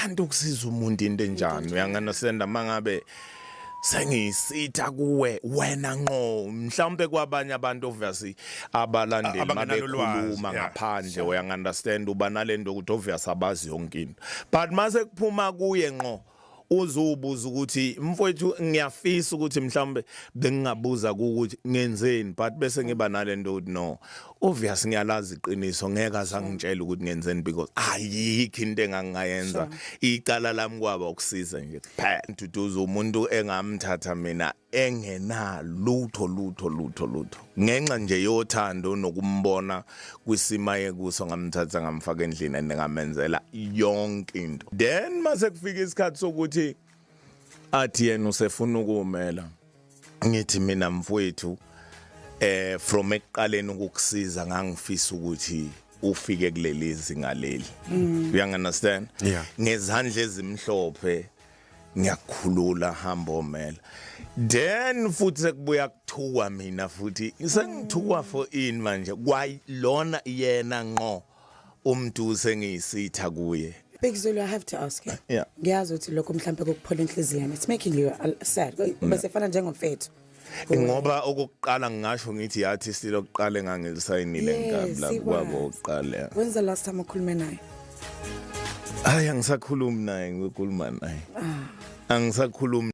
Kanti ukusiza umuntu into enjani? Uyangunderstand? Mangabe sengiyisitha kuwe wena ngqo, mhlawumbe kwabanye abantu, obviously abalandeli Abangenalo ulwazi, mabekhuluma ngaphandle, uyangunderstand, uba nalento ukuthi obvious abazi yonke into, but mase kuphuma kuye ngqo, uzubuza ukuthi, "Mfowethu, ngiyafisa ukuthi mhlawumbe bengingabuza ukuthi ngenzeni," but bese ngiba nalento ukuthi no, obvious ngiyalazi iqiniso, ngeke azangitshela ukuthi ngenzeni because ayikho into engangayenza. Icala lami kwaba ukusiza nje kuphela. Nduduzo umuntu engamthatha mina engena lutho, lutho, lutho, lutho, ngenxa nje yothando nokumbona kwisima yekuso, ngamthatha ngamfaka endlini and ngamenzela yonke into. Then mase kufika isikhathi sokuthi athi yena usefuna ukumela, ngithi mina, "Mfowethu, from ekuqaleni ukukusiza ngangifisa ukuthi ufike kuleli zinga leli." You understand? Yeah. Ngezandla ezimhlophe ngiyakukhulula, hamba omela. Then futhi sekubuya kuthuka mina futhi, sengithukwa for in manje kwayilona yena ngqo umuntu sengiyisitha kuye. Big Zulu, I have to ask you. Yeah. Ngiyazi ukuthi lokho mhlambe kokuphola inhliziyo yami. It's making you sad. Bese fana njengomfethu. Ngoba okokuqala ngingasho ngithi yathi silokuqala engangilisayinile ngikabla kwabo oqala. When's the last time ukhulume naye? Hayi, angisakhulumi naye, ngikhuluma naye. Angisakhulumi.